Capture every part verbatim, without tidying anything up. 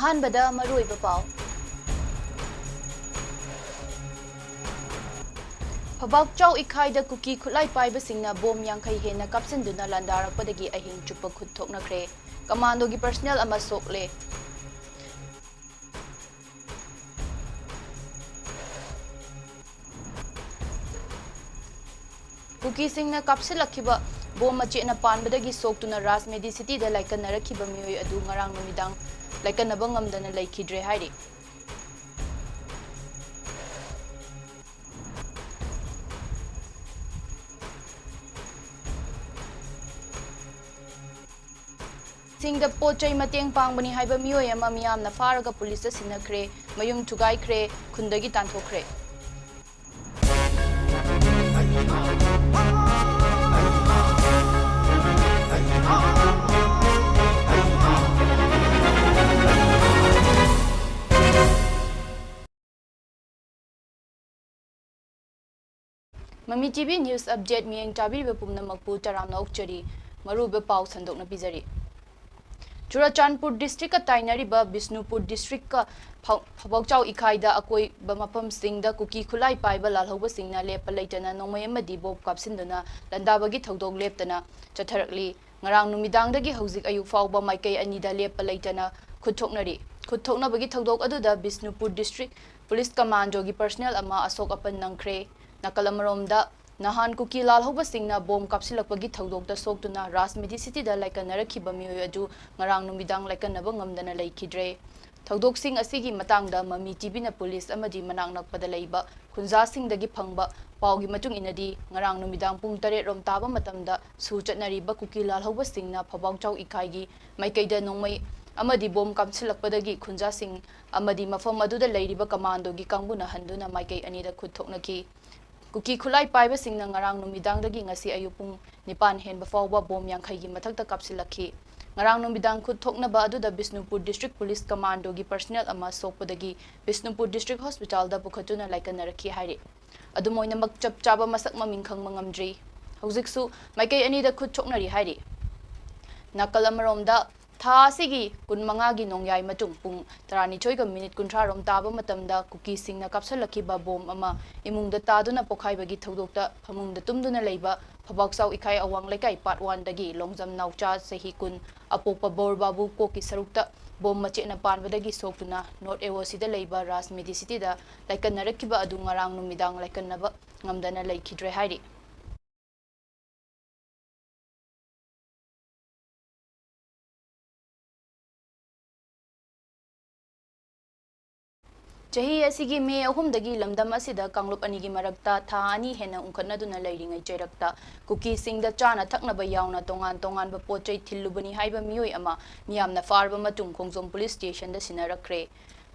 ꯑꯍꯥꯟꯕꯗ ꯃꯔꯨꯑꯣꯏꯕ ꯄꯥꯎ꯫ ꯐꯕꯥꯛꯆꯥꯎ ꯏꯈꯥꯏꯗ ꯀꯨꯀꯤ ꯈꯨꯠꯂꯥꯏ ꯄꯥꯏꯕꯁꯤꯡꯅ ꯕꯣꯝ ꯌꯥꯡꯈꯩ ꯍꯦꯟꯅ ꯀꯥꯞꯁꯤꯟꯗꯨꯅ ꯂꯥꯟꯗꯥꯔꯛꯄꯗꯒꯤ ꯑꯍꯤꯡ ꯆꯨꯞꯄ ꯈꯨꯠ ꯊꯣꯛꯅꯈ꯭ꯔꯦ꯫ ꯀꯃꯥꯟꯗꯣꯒꯤ ꯄꯔꯁꯅꯦꯜ ꯑꯃ ꯁꯣꯛꯂꯦ꯫ ꯀꯨꯀꯤꯁꯤꯡꯅ ꯀꯥꯞꯁꯤꯜꯂꯛꯈꯤꯕ ꯕꯣꯝ ꯃꯆꯦꯠꯅ ꯄꯥꯟꯕꯗꯒꯤ ꯁꯣꯛꯇꯨꯅ ꯔꯥꯖꯃꯦꯗꯤ ꯁꯤꯇꯤꯗ ꯂꯥꯏꯀꯠꯅꯔꯛꯈꯤꯕ ꯃꯤꯑꯣꯏ ꯑꯗꯨ ꯉꯔꯥꯡ ꯅꯨꯃꯤꯗꯥꯡ ꯂꯥꯏꯀꯠꯅꯕ ꯉꯝꯗꯅ ꯂꯩꯈꯤꯗ꯭ꯔꯦ ꯍꯥꯏꯔꯤ꯫ ꯁꯤꯡꯗ ꯄꯣꯠ ꯆꯩ ꯃꯇꯦꯡ ꯄꯥꯡꯕꯅꯤ ꯍꯥꯏꯕ ꯃꯤꯑꯣꯏ ꯑꯃ ꯃꯤꯌꯥꯝꯅ ꯐꯥꯔꯒ ꯄꯨꯂꯤꯁꯇ ꯁꯤꯟꯅꯈ꯭ꯔꯦ꯫ ꯃꯌꯨꯝ ꯊꯨꯒꯥꯏꯈ꯭ꯔꯦ, ꯈꯨꯟꯗꯒꯤ ꯇꯥꯟꯊꯣꯛꯈ꯭ꯔꯦ꯫ ꯃꯃꯤ ꯇꯤꯚꯤ ꯅ꯭ꯌꯨꯁ ꯑꯞꯗꯦꯠ ꯃꯤꯠꯌꯦꯡ ꯇꯥꯕꯤꯔꯤꯕ ꯄꯨꯝꯅꯃꯛꯄꯨ ꯇꯔꯥꯝꯅ ꯑꯣꯛꯆꯔꯤ꯫ ꯃꯔꯨꯑꯣꯏꯕ ꯄꯥꯎ ꯁꯟꯗꯣꯛꯅ ꯄꯤꯖꯔꯤ꯫ ꯆꯨꯔꯥꯆꯥꯟꯄꯨꯔ ꯗꯤꯁꯇ꯭ꯔꯤꯛꯀ ꯇꯥꯏꯅꯔꯤꯕ ꯕꯤꯁꯅꯨꯄꯨꯔ ꯗꯤꯁꯇ꯭ꯔꯤꯛꯀ ꯐꯥꯎ-, ꯐꯥꯎꯕꯥꯛꯆꯥꯎ ꯏꯈꯥꯏꯗ ꯑꯀꯣꯏꯕ ꯃꯐꯝꯁꯤꯡꯗ ꯀꯨꯀꯤ ꯈꯨꯠꯂꯥꯏ ꯄꯥꯏꯕ ꯂꯥꯜꯍꯧꯕꯁꯤꯡꯅ ꯂꯦꯞꯄ ꯂꯩꯇꯅ ꯅꯣꯡꯃꯩ ꯑꯃꯗꯤ ꯕꯣꯝ ꯀꯥꯞꯁꯤꯟꯗꯨꯅ ꯂꯥꯟꯗꯥꯕꯒꯤ ꯊꯧꯗꯣꯛ ꯂꯦꯞꯇꯅ ꯆꯠꯊꯔꯛꯂꯤ꯫ ꯉꯔꯥꯡ ꯅꯨꯃꯤꯗꯥꯡꯗꯒꯤ ꯍꯧꯖꯤꯛ ꯑꯌꯨꯛ ꯐꯥꯎꯕ ꯃꯥꯏꯀꯩ ꯑꯅꯤꯗ ꯂꯦꯞꯄ ꯂꯩꯇꯅ ꯈꯨꯠ ꯊꯣꯛꯅꯔꯤ꯫ ꯈꯨꯠ ꯊꯣꯛꯅꯕꯒꯤ ꯊꯧꯗꯣꯛ ꯑꯗꯨꯗ ꯕꯤꯁꯅꯨꯄꯨꯔ ꯗꯤꯁꯇ꯭ꯔꯤꯛ ꯄꯨꯂꯤꯁ ꯀꯃꯥꯟꯗꯣꯒꯤ ꯄꯔꯁꯅꯦꯜ ꯑꯃ ꯑꯁꯣꯛ ꯑꯄꯟ ꯅꯪꯈ꯭ꯔꯦ꯫ ꯅꯥꯀꯜ ꯑꯃꯔꯣꯝꯗ, ꯅꯍꯥꯟ ꯀꯨꯀꯤ ꯂꯥꯜꯍꯧꯕꯁꯤꯡꯅ ꯕꯣꯝ ꯀꯥꯞꯁꯤꯜꯂꯛꯄꯒꯤ ꯊꯧꯗꯣꯛꯇ ꯁꯣꯛꯇꯨꯅ ꯔꯥꯖꯃꯦꯗꯤ ꯁꯤꯇꯤꯗ ꯂꯥꯏꯀꯠꯅꯔꯛꯈꯤꯕ ꯃꯤꯑꯣꯏ ꯑꯗꯨ ꯉꯔꯥꯡ ꯅꯨꯃꯤꯗꯥꯡ ꯂꯥꯏꯀꯠꯅꯕ ꯉꯝꯗꯅ ꯂꯩꯈꯤꯗ꯭ꯔꯦ꯫ ꯊꯧꯗꯣꯛꯁꯤꯡ ꯑꯁꯤꯒꯤ ꯃꯇꯥꯡꯗ ꯃꯃꯤ ꯇꯤꯚꯤꯅ ꯄꯨꯂꯤꯁ ꯑꯃꯗꯤ ꯃꯅꯥꯛ ꯅꯛꯄꯗ ꯂꯩꯕ ꯈꯨꯟꯖꯥꯁꯤꯡꯗꯒꯤ ꯐꯪꯕ ꯄꯥꯎꯒꯤ ꯃꯇꯨꯡ ꯏꯟꯅꯗꯤ, ꯉꯔꯥꯡ ꯅꯨꯃꯤꯗꯥꯡ ꯄꯨꯡ ꯇꯔꯦꯠ ꯔꯣꯝ ꯇꯥꯕ ꯃꯇꯝꯗ ꯁꯨ ꯆꯠꯅꯔꯤꯕ ꯀꯨꯀꯤ ꯂꯥꯜꯍꯧꯕꯁꯤꯡꯅ ꯐꯥꯎꯕꯥꯛꯆꯥꯎ ꯏꯀꯥꯏꯒꯤ ꯃꯥꯏꯀꯩꯗ ꯅꯣꯡꯃꯩ ꯑꯃꯗꯤ ꯕꯣꯝ ꯀꯥꯞꯁꯤꯜꯂꯛꯄꯗꯒꯤ ꯈꯨꯟꯖꯥꯁꯤꯡ ꯑꯃꯗꯤ ꯃꯐꯝ ꯑꯗꯨꯗ ꯂꯩꯔꯤꯕ ꯀꯃꯥꯟꯗꯣꯒꯤ ꯀꯥꯡꯕꯨꯅ ꯍꯟꯗꯨꯅ ꯃꯥꯏꯀꯩ ꯑꯅꯤꯗ ꯈꯨꯠ ꯊꯣꯛꯅꯈꯤ꯫ ꯀꯨꯀꯤ ꯈꯨꯠꯂꯥꯏ ꯄꯥꯏꯕꯁꯤꯡꯅ ꯉꯔꯥꯡ ꯅꯨꯃꯤꯗꯥꯡꯗꯒꯤ ꯉꯁꯤ ꯑꯌꯨꯛ ꯄꯨꯡ ꯅꯤꯄꯥꯟ ꯍꯦꯟꯕ ꯐꯥꯎꯕ ꯕꯣꯝ ꯌꯥꯡꯈꯩꯒꯤ ꯃꯊꯛꯇ ꯀꯥꯞꯁꯤꯜꯂꯛꯈꯤ꯫ ꯉꯔꯥꯡ ꯅꯨꯃꯤꯗꯥꯡ ꯈꯨꯠ ꯊꯣꯛꯅꯕ ꯑꯗꯨꯗ ꯕꯤꯁꯅꯨꯄꯨꯔ ꯗꯤꯁꯇ꯭ꯔꯤꯛ ꯄꯨꯂꯤꯁ ꯀꯃꯥꯟꯗꯣꯒꯤ ꯄꯔꯁꯅꯦꯜ ꯑꯃ ꯁꯣꯛꯄꯗꯒꯤ ꯕꯤꯁꯅꯨꯄꯨꯔ ꯗꯤꯁꯇ꯭ꯔꯤꯛ ꯍꯣꯁꯄꯤꯇꯥꯜꯗ ꯄꯨꯈꯠꯇꯨꯅ ꯂꯥꯏꯀꯠꯅꯔꯛꯈꯤ ꯍꯥꯏꯔꯤ꯫ ꯑꯗꯨꯝ ꯑꯣꯏꯅꯃꯛ, ꯆꯞ ꯆꯥꯕ ꯃꯁꯛ ꯃꯃꯤꯡ ꯈꯪꯕ ꯉꯝꯗ꯭ꯔꯤ꯫ ꯍꯧꯖꯤꯛꯁꯨ ꯃꯥꯏꯀꯩ ꯑꯅꯤꯗ ꯈꯨꯠ ꯁꯣꯛꯅꯔꯤ ꯍꯥꯏꯔꯤ꯫ ꯅꯥꯀꯜ ꯑꯃꯔꯣꯝꯗ, ꯊꯥ ꯑꯁꯤꯒꯤ ꯀꯨꯟꯃꯉꯥꯒꯤ ꯅꯣꯡꯌꯥꯏ ꯃꯇꯨꯡ ꯄꯨꯡ ꯇꯔꯥꯅꯤꯊꯣꯏꯒ ꯃꯤꯅꯤꯠ ꯀꯨꯟꯊ꯭ꯔꯥ ꯔꯣꯝ ꯇꯥꯕ ꯃꯇꯝꯗ ꯀꯨꯀꯤꯁꯤꯡꯅ ꯀꯥꯞꯁꯤꯜꯂꯛꯈꯤꯕ ꯕꯣꯝ ꯑꯃ ꯏꯃꯨꯡꯗ ꯇꯥꯗꯨꯅ ꯄꯣꯈꯥꯏꯕꯒꯤ ꯊꯧꯗꯣꯛꯇ ꯐꯃꯨꯡꯗ ꯇꯨꯝꯗꯨꯅ ꯂꯩꯕ ꯐꯕꯥꯛꯆꯥꯎ ꯏꯈꯥꯏ ꯑꯋꯥꯡ ꯂꯩꯀꯥꯏ ꯄꯥꯔꯠ ꯋꯥꯟꯗꯒꯤ ꯂꯣꯡꯖꯝ ꯅꯥꯎꯆꯥ ꯆꯍꯤ ꯀꯨꯟ ꯑꯄꯣꯛꯄ ꯕꯣꯔ ꯕꯥꯕꯨ ꯀꯣꯛꯀꯤ ꯁꯔꯨꯛꯇ ꯕꯣꯝ ꯃꯆꯦꯠꯅ ꯄꯥꯟꯕꯗꯒꯤ ꯁꯣꯛꯇꯨꯅ ꯅꯣꯔꯠ ꯑꯦ ꯑꯣ ꯁꯤꯗ ꯂꯩꯕ ꯔꯥꯖꯃꯤꯗꯤ ꯁꯤꯇꯤꯗ ꯂꯥꯏꯀꯠꯅꯔꯛꯈꯤꯕ ꯑꯗꯨ ꯉꯔꯥꯡ ꯅꯨꯃꯤꯗꯥꯡ ꯂꯥꯏꯀꯠꯅꯕ ꯉꯝꯗꯅ ꯂꯩꯈꯤꯗ꯭ꯔꯦ ꯍꯥꯏꯔꯤ꯫ ꯆꯍꯤ ꯑꯁꯤꯒꯤ ꯃꯦ ꯑꯍꯨꯝꯗꯒꯤ ꯂꯝꯗꯝ ꯑꯁꯤꯗ ꯀꯥꯡꯂꯨꯞ ꯑꯅꯤꯒꯤ ꯃꯔꯛꯇ ꯊꯥ ꯑꯅꯤ ꯍꯦꯟꯅ ꯎꯪꯈꯠꯅꯗꯨꯅ ꯂꯩꯔꯤꯉꯩ ꯆꯩꯔꯛꯇ ꯀꯨꯀꯤꯁꯤꯡꯗ ꯆꯥꯅ ꯊꯛꯅꯕ ꯌꯥꯎꯅ ꯇꯣꯉꯥꯟ ꯇꯣꯉꯥꯟꯕ ꯄꯣꯠ ꯆꯩ ꯊꯤꯜꯂꯨꯕꯅꯤ ꯍꯥꯏꯕ ꯃꯤꯑꯣꯏ ꯑꯃ ꯃꯤꯌꯥꯝꯅ ꯐꯥꯔꯕ ꯃꯇꯨꯡ ꯈꯣꯡꯖꯣꯝ ꯄꯨꯂꯤꯁ ꯁ꯭ꯇꯦꯁꯟꯗ ꯁꯤꯟꯅꯔꯛꯈ꯭ꯔꯦ꯫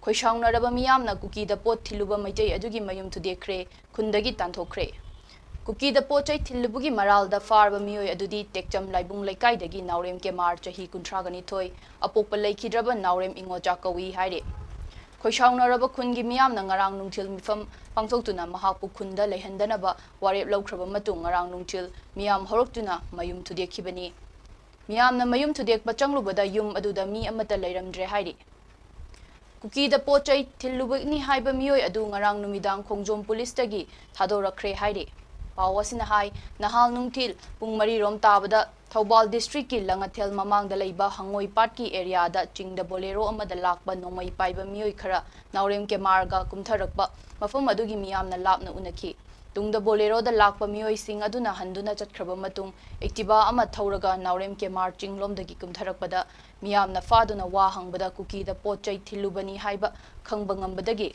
ꯈꯣꯏꯁꯥꯎꯅꯔꯕ ꯃꯤꯌꯥꯝꯅ ꯀꯨꯀꯤꯗ ꯄꯣꯠ ꯊꯤꯜꯂꯨꯕ ꯃꯩꯇꯩ ꯑꯗꯨꯒꯤ ꯃꯌꯨꯝ ꯊꯨꯗꯦꯛꯈ꯭ꯔꯦ, ꯈꯨꯟꯗꯒꯤ ꯇꯥꯟꯊꯣꯛꯈ꯭ꯔꯦ꯫ ꯀꯨꯀꯤꯗ ꯄꯣꯠ ꯆꯩ ꯊꯤꯜꯂꯨꯕꯒꯤ ꯃꯔꯥꯜꯗ ꯐꯥꯔꯕ ꯃꯤꯑꯣꯏ ꯑꯗꯨꯗꯤ ꯇꯦꯛꯆꯝ ꯂꯥꯏꯕꯨꯡ ꯂꯩꯀꯥꯏꯗꯒꯤ ꯅꯥꯎꯔꯦꯝ ꯀꯦꯃꯥꯔ ꯆꯍꯤ ꯀꯨꯟꯊ꯭ꯔꯥꯒ ꯅꯤꯊꯣꯏ ꯑꯄꯣꯛꯄ ꯂꯩꯈꯤꯗ꯭ꯔꯕ ꯅꯥꯎꯔꯦꯝ ꯏꯉꯣꯆꯥ ꯀꯧꯏ ꯍꯥꯏꯔꯤ꯫ ꯈꯣꯏꯁꯥꯎꯅꯔꯕ ꯈꯨꯟꯒꯤ ꯃꯤꯌꯥꯝꯅ ꯉꯔꯥꯡ ꯅꯨꯡꯊꯤꯜ ꯃꯤꯐꯝ ꯄꯥꯡꯊꯣꯛꯇꯨꯅ ꯃꯍꯥꯛꯄꯨ ꯈꯨꯟꯗ ꯂꯩꯍꯟꯗꯅꯕ ꯋꯥꯔꯦꯞ ꯂꯧꯈ꯭ꯔꯕ ꯃꯇꯨꯡ ꯉꯔꯥꯡ ꯅꯨꯡꯊꯤꯜ ꯃꯤꯌꯥꯝ ꯍꯧꯔꯛꯇꯨꯅ ꯃꯌꯨꯝ ꯊꯨꯗꯦꯛꯈꯤꯕꯅꯤ꯫ ꯃꯤꯌꯥꯝꯅ ꯃꯌꯨꯝ ꯊꯨꯗꯦꯛꯄ ꯆꯪꯂꯨꯕꯗ ꯌꯨꯝ ꯑꯗꯨꯗ ꯃꯤ ꯑꯃꯠꯇ ꯂꯩꯔꯝꯗ꯭ꯔꯦ ꯍꯥꯏꯔꯤ꯫ ꯀꯨꯀꯤꯗ ꯄꯣꯠ ꯆꯩ ꯊꯤꯜꯂꯨꯕꯅꯤ ꯍꯥꯏꯕ ꯃꯤꯑꯣꯏ ꯑꯗꯨ ꯉꯔꯥꯡ ꯅꯨꯃꯤꯗꯥꯡ ꯈꯣꯡꯖꯣꯝ ꯄꯨꯂꯤꯁꯇꯒꯤ ꯊꯥꯗꯣꯔꯛꯈ꯭ꯔꯦ ꯍꯥꯏꯔꯤ꯫ ꯄꯥꯎ ꯑꯁꯤꯅ ꯍꯥꯏ, ꯅꯍꯥꯜ ꯅꯨꯡꯊꯤꯜ ꯄꯨꯡ ꯃꯔꯤ ꯔꯣꯝ ꯇꯥꯕꯗ ꯊꯧꯕꯥꯜ ꯗꯤꯁꯇ꯭ꯔꯤꯛꯀꯤ ꯂꯉꯊꯦꯜ ꯃꯃꯥꯡꯗ ꯂꯩꯕ ꯍꯪꯉꯣꯏ ꯄꯥꯠꯀꯤ ꯑꯦꯔꯤꯌꯥꯗ ꯆꯤꯡꯗ ꯕꯣꯂꯦꯔꯣ ꯑꯃꯗ ꯂꯥꯛꯄ ꯅꯣꯡꯃꯩ ꯄꯥꯏꯕ ꯃꯤꯑꯣꯏ ꯈꯔ ꯅꯥꯎꯔꯦꯝ ꯀꯦꯃꯥꯔꯒ ꯀꯨꯝꯊꯔꯛꯄ ꯃꯐꯝ ꯑꯗꯨꯒꯤ ꯃꯤꯌꯥꯝꯅ ꯂꯥꯞꯅ ꯎꯅꯈꯤ꯫ ꯇꯨꯡꯗ ꯕꯣꯂꯦꯔꯣꯗ ꯂꯥꯛꯄ ꯃꯤꯑꯣꯏꯁꯤꯡ ꯑꯗꯨꯅ ꯍꯟꯗꯨꯅ ꯆꯠꯈ꯭ꯔꯕ ꯃꯇꯨꯡ, ꯑꯦꯛꯇꯤꯚꯥ ꯑꯃ ꯊꯧꯔꯒ ꯅꯥꯎꯔꯦꯝ ꯀꯦꯃꯥꯔ ꯆꯤꯡꯂꯣꯝꯗꯒꯤ ꯀꯨꯝꯊꯔꯛꯄꯗ ꯃꯤꯌꯥꯝꯅ ꯐꯥꯗꯨꯅ ꯋꯥ ꯍꯪꯕꯗ ꯀꯨꯀꯤꯗ ꯄꯣꯠ ꯆꯩ ꯊꯤꯜꯂꯨꯕꯅꯤ ꯍꯥꯏꯕ ꯈꯪꯕ ꯉꯝꯕꯗꯒꯤ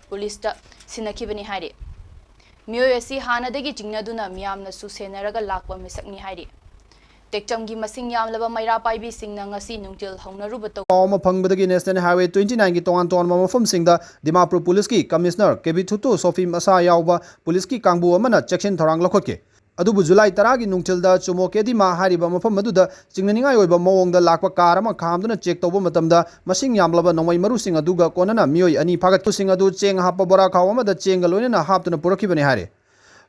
ꯄꯨꯂꯤꯁꯇ ꯁꯤꯟꯅꯈꯤꯕꯅꯤ ꯍꯥꯏꯔꯤ꯫ ꯃꯤꯑꯣꯏ ꯑꯁꯤ ꯍꯥꯟꯅꯗꯒꯤ ꯆꯤꯡꯅꯗꯨꯅ ꯃꯤꯌꯥꯝꯅꯁꯨ ꯁꯦꯟꯅꯔꯒ ꯂꯥꯛꯄ ꯃꯤꯁꯛꯅꯤ ꯍꯥꯏꯔꯤ꯫ ꯇꯦꯛꯆꯝꯒꯤ ꯃꯁꯤꯡ ꯌꯥꯝꯂꯕ ꯃꯩꯔꯥ ꯄꯥꯏꯕꯤꯁꯤꯡꯅ ꯉꯁꯤ ꯅꯨꯡꯊꯤꯜ ꯍꯧꯅꯔꯨꯕ ꯇꯧ- ꯄꯥꯎ ꯑꯃ ꯐꯪꯕꯗꯒꯤ National Highway twenty nine ꯒꯤ ꯇꯣꯉꯥꯟ ꯇꯣꯉꯥꯟꯕ ꯃꯐꯝꯁꯤꯡꯗ ꯗꯤꯃꯥꯄꯨꯔ ꯄꯨꯂꯤꯁꯀꯤ ꯀꯃꯤꯁꯅꯔ ꯀꯦ ꯕꯤ ꯊꯨꯇꯨ ꯁꯣꯐꯤ ꯃꯁꯥ ꯌꯥꯎꯕ ꯄꯨꯂꯤꯁꯀꯤ ꯀꯥꯡꯕꯨ ꯑꯃꯅ ꯆꯦꯛꯁꯤꯟ ꯊꯧꯔꯥꯡ ꯂꯧꯈꯠꯈꯤ꯫ ꯑꯗꯨꯕꯨ ꯖꯨꯂꯥꯏ ꯇꯔꯥꯒꯤ ꯅꯨꯡꯊꯤꯜꯗ ꯆꯨꯃꯣ ꯀꯦꯗꯤꯃꯥ ꯍꯥꯏꯔꯤꯕ ꯃꯐꯝ ꯑꯗꯨꯗ ꯆꯤꯡꯅꯅꯤꯡꯉꯥꯏ ꯑꯣꯏꯕ ꯃꯑꯣꯡꯗ ꯂꯥꯛꯄ ꯀꯥꯔ ꯑꯃ ꯈꯥꯝꯗꯨꯅ ꯆꯦꯛ ꯇꯧꯕ ꯃꯇꯝꯗ ꯃꯁꯤꯡ ꯌꯥꯝꯂꯕ ꯅꯣꯡꯃꯩ ꯃꯔꯨꯁꯤꯡ ꯑꯗꯨꯒ ꯀꯣꯟꯅꯅ ꯃꯤꯑꯣꯏ ꯑꯅꯤ ꯐꯥꯒꯠꯄꯁꯤꯡ ꯑꯗꯨ ꯆꯦꯡ ꯍꯥꯞꯄ ꯕꯣꯔꯥ ꯈꯥꯎ ꯑꯃꯗ ꯆꯦꯡꯒ ꯂꯣꯏꯅꯅ ꯍꯥꯞꯇꯨꯅ ꯄꯨꯔꯛꯈꯤꯕꯅꯤ ꯍꯥꯏꯔꯤ꯫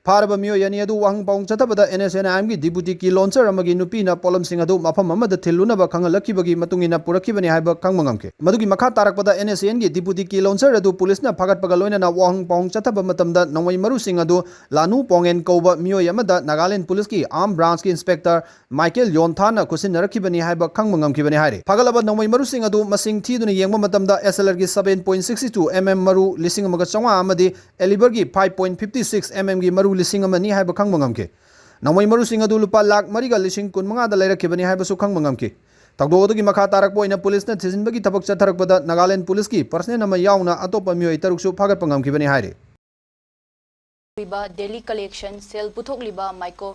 ꯐꯥꯔꯕ ꯃꯤꯑꯣꯏ ꯑꯅꯤ ꯑꯗꯨ ꯋꯥꯍꯪ ꯄꯥꯎꯍꯪ ꯆꯠꯊꯕꯗ N S N I M ꯒꯤ deputy key launcher ꯑꯃꯒꯤ ꯅꯨꯄꯤꯅ ꯄꯣꯠꯂꯝꯁꯤꯡ ꯑꯗꯨ ꯃꯐꯝ ꯑꯃꯗ ꯊꯤꯜꯂꯨꯅꯕ ꯈꯪꯍꯜꯂꯛꯈꯤꯕꯒꯤ ꯃꯇꯨꯡ ꯏꯟꯅ ꯄꯨꯔꯛꯈꯤꯕꯅꯤ ꯍꯥꯏꯕ ꯈꯪꯕ ꯉꯝꯈꯤ꯫ ꯃꯗꯨꯒꯤ ꯃꯈꯥ ꯇꯥꯔꯛꯄꯗ N S A N ꯒꯤ deputy key launcher ꯑꯗꯨ ꯄꯨꯂꯤꯁꯅ ꯐꯥꯒꯠꯄꯒ ꯂꯣꯏꯅꯅ ꯋꯥꯍꯪ ꯄꯥꯎꯍꯪ ꯆꯠꯊꯕ ꯃꯇꯝꯗ ꯅꯣꯡꯃꯩ ꯃꯔꯨꯁꯤꯡ ꯑꯗꯨ ꯂꯥꯅꯨ ꯄꯣꯡꯉꯦꯟ ꯀꯧꯕ ꯃꯤꯑꯣꯏ ꯑꯃꯗ ꯅꯥꯒꯥꯂꯦꯟ ꯄꯨꯂꯤꯁꯀꯤ arm branch ꯀꯤ inspector ꯃꯥꯏꯀꯦꯜ ꯌꯣꯟꯊꯥꯟꯅ ꯈꯨꯠꯁꯤꯟꯅꯔꯛꯈꯤꯕꯅꯤ ꯍꯥꯏꯕ ꯈꯪꯕ ꯉꯝꯈꯤꯕꯅꯤ ꯍꯥꯏꯔꯤ꯫ ꯐꯥꯒꯠꯂꯕ ꯅꯣꯡꯃꯩ ꯃꯔꯨꯁꯤꯡ ꯑꯗꯨ ꯃꯁꯤꯡ ꯊꯤꯗꯨꯅ ꯌꯦꯡꯕ ꯃꯇꯝꯗ S L R ꯒꯤ seven point six two M M ꯃꯔꯨ ꯂꯤꯁꯤꯡ ꯑꯃꯒ ꯆꯥꯝꯃꯉꯥ ꯑꯃꯗꯤ caliber ꯒꯤ five point five six M M ꯒꯤ ꯃꯔꯨ ꯂꯤꯁꯤꯡ ꯑꯃꯅꯤ ꯍꯥꯏꯕ ꯈꯪꯕ ꯉꯝꯈꯤ꯫ ꯅꯣꯡꯃꯩ ꯃꯔꯨꯁꯤꯡ ꯑꯗꯨ ꯂꯨꯄꯥ ꯂꯥꯈ ꯃꯔꯤꯒ ꯂꯤꯁꯤꯡ ꯀꯨꯟꯃꯉꯥꯗ ꯂꯩꯔꯛꯈꯤꯕꯅꯤ ꯍꯥꯏꯕꯁꯨ ꯈꯪꯕ ꯉꯝꯈꯤ꯫ ꯊꯧꯗꯣꯛ ꯑꯗꯨꯒꯤ ꯃꯈꯥ ꯇꯥꯔꯛꯄ ꯑꯣꯏꯅ ꯄꯨꯂꯤꯁꯅ ꯊꯤꯖꯤꯟꯕꯒꯤ ꯊꯕꯛ ꯆꯠꯊꯔꯛꯄꯗ ꯅꯥꯒꯥꯂꯦꯟ ꯄꯨꯂꯤꯁꯀꯤ personnel ꯑꯃ ꯌꯥꯎꯅ ꯑꯇꯣꯞꯄ ꯃꯤꯑꯣꯏ ꯇꯔꯨꯛꯁꯨ ꯐꯥꯒꯠꯄ ꯉꯝꯈꯤꯕꯅꯤ ꯍꯥꯏꯔꯤ꯫ ꯇꯧꯔꯤꯕ daily collection, ꯁꯦꯜ ꯄꯨꯊꯣꯛꯂꯤꯕ micro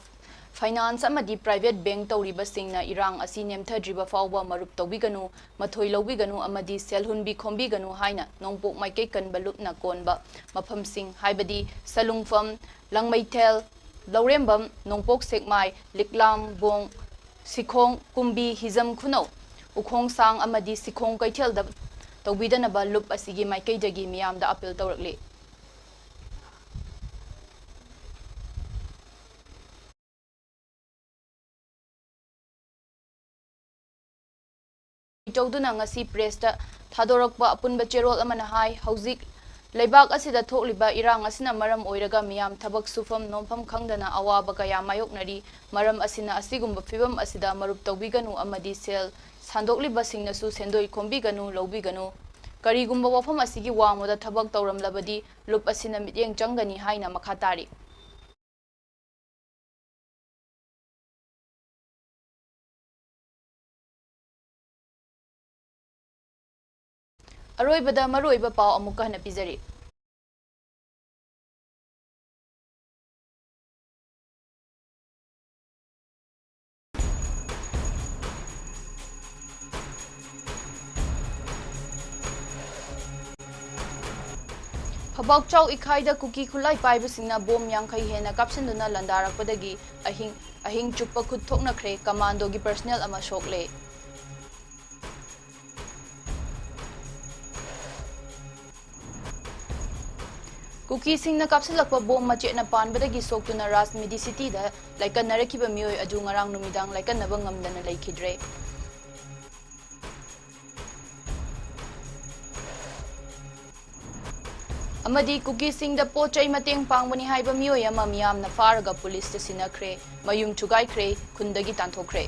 finance ꯑꯃꯗꯤ private bank ꯇꯧꯔꯤꯕꯁꯤꯡꯅ ꯏꯔꯥꯡ ꯑꯁꯤ ꯅꯦꯝꯊꯗ꯭ꯔꯤꯕ ꯐꯥꯎꯕ ꯃꯔꯨꯞ ꯇꯧꯕꯤꯒꯅꯨ, ꯃꯊꯣꯏ ꯂꯧꯕꯤꯒꯅꯨ ꯑꯃꯗꯤ ꯁꯦꯜ ꯍꯨꯟꯕꯤ ꯈꯣꯝꯕꯤꯒꯅꯨ ꯍꯥꯏꯅ ꯅꯣꯡꯄꯣꯛ ꯃꯥꯏꯀꯩ ꯀꯟꯕ ꯂꯨꯞꯅ ꯀꯣꯟꯕ ꯃꯐꯝꯁꯤꯡ ꯍꯥꯏꯕꯗꯤ ꯁꯂꯨꯡꯐꯝ, ꯂꯪꯃꯩꯊꯦꯜ, ꯂꯧꯔꯦꯝꯕꯝ, ꯅꯣꯡꯄꯣꯛ ꯁꯦꯛꯃꯥꯏ, ꯂꯤꯛꯂꯥꯝꯕꯣꯡ, ꯁꯤꯈꯣꯡ, ꯀꯨꯝꯕꯤ, ꯍꯤꯖꯝ ꯈꯨꯅꯧ, ꯎꯈꯣꯡꯁꯥꯡ ꯑꯃꯗꯤ ꯁꯤꯈꯣꯡ ꯀꯩꯊꯦꯜꯗ ꯇꯧꯕꯤꯗꯅꯕ ꯂꯨꯞ ꯑꯁꯤꯒꯤ ꯃꯥꯏꯀꯩꯗꯒꯤ ꯃꯤꯌꯥꯝꯗ appeal ꯇꯧꯔꯛꯂꯤ꯫ ꯇꯧꯗꯨꯅ ꯉꯁꯤ press ꯇ ꯊꯥꯗꯣꯔꯛꯄ ꯑꯄꯨꯟꯕ ꯆꯦꯔꯣꯜ ꯑꯃꯅ ꯍꯥꯏ, ꯍꯧꯖꯤꯛ ꯂꯩꯕꯥꯛ ꯑꯁꯤꯗ ꯊꯣꯛꯂꯤꯕ ꯏꯔꯥꯡ ꯑꯁꯤꯅ ꯃꯔꯝ ꯑꯣꯏꯔꯒ ꯃꯤꯌꯥꯝ ꯊꯕꯛ ꯁꯨꯐꯝ ꯅꯣꯝꯐꯝ ꯈꯪꯗꯅ ꯑꯋꯥꯕ ꯀꯌꯥ ꯃꯥꯌꯣꯛꯅꯔꯤ꯫ ꯃꯔꯝ ꯑꯁꯤꯅ ꯑꯁꯤꯒꯨꯝꯕ ꯐꯤꯚꯝ ꯑꯁꯤꯗ ꯃꯔꯨꯞ ꯇꯧꯕꯤꯒꯅꯨ ꯑꯃꯗꯤ ꯁꯦꯜ ꯁꯥꯟꯗꯣꯛꯂꯤꯕꯁꯤꯡꯅꯁꯨ ꯁꯦꯟꯗꯣꯏ ꯈꯣꯝꯕꯤꯒꯅꯨ, ꯂꯧꯕꯤꯒꯅꯨ꯫ ꯀꯔꯤꯒꯨꯝꯕ ꯋꯥꯐꯝ ꯑꯁꯤꯒꯤ ꯋꯥꯡꯃꯗ ꯊꯕꯛ ꯇꯧꯔꯝꯂꯕꯗꯤ ꯂꯨꯞ ꯑꯁꯤꯅ ꯃꯤꯠꯌꯦꯡ ꯆꯪꯒꯅꯤ ꯍꯥꯏꯅ ꯃꯈꯥ ꯇꯥꯔꯤ꯫ ꯑꯔꯣꯏꯕꯗ ꯃꯔꯨꯑꯣꯏꯕ ꯄꯥꯎ ꯑꯃꯨꯛꯀ ꯍꯟꯅ ꯄꯤꯖꯔꯤ꯫ ꯐꯕꯥꯛꯆꯥꯎ ꯏꯈꯥꯏꯗ ꯀꯨꯀꯤ ꯈꯨꯠꯂꯥꯏ ꯄꯥꯏꯕꯁꯤꯡꯅ ꯕꯣꯝ ꯌꯥꯡꯈꯩ ꯍꯦꯟꯅ ꯀꯥꯞꯁꯤꯟꯗꯨꯅ ꯂꯥꯟꯗꯥꯔꯛꯄꯗꯒꯤ ꯑꯍꯤꯡ, ꯑꯍꯤꯡ ꯆꯨꯞꯄ ꯈꯨꯠ ꯊꯣꯛꯅꯈ꯭ꯔꯦ꯫ ꯀꯃꯥꯟꯗꯣꯒꯤ personnel ꯑꯃ ꯁꯣꯛꯂꯦ꯫ ꯀꯨꯀꯤꯁꯤꯡꯅ ꯀꯥꯞꯁꯤꯜꯂꯛꯄ ꯕꯣꯝ ꯃꯆꯦꯠꯅ ꯄꯥꯟꯕꯗꯒꯤ ꯁꯣꯛꯇꯨꯅ ꯔꯥꯖꯃꯤꯗꯤ ꯁꯤꯇꯤꯗ ꯂꯥꯏꯀꯠꯅꯔꯛꯈꯤꯕ ꯃꯤꯑꯣꯏ ꯑꯗꯨ ꯉꯔꯥꯡ ꯅꯨꯃꯤꯗꯥꯡ ꯂꯥꯏꯀꯠꯅꯕ ꯉꯝꯗꯅ ꯂꯩꯈꯤꯗ꯭ꯔꯦ꯫ ꯑꯃꯗꯤ ꯀꯨꯀꯤꯁꯤꯡꯗ ꯄꯣꯠ ꯆꯩ ꯃꯇꯦꯡ ꯄꯥꯡꯕꯅꯤ ꯍꯥꯏꯕ ꯃꯤꯑꯣꯏ ꯑꯃ ꯃꯤꯌꯥꯝꯅ ꯐꯥꯔꯒ ꯄꯨꯂꯤꯁꯇ ꯁꯤꯟꯅꯈ꯭ꯔꯦ꯫ ꯃꯌꯨꯝ ꯊꯨꯒꯥꯏꯈ꯭ꯔꯦ, ꯈꯨꯟꯗꯒꯤ ꯇꯥꯟꯊꯣꯛꯈ꯭ꯔꯦ꯫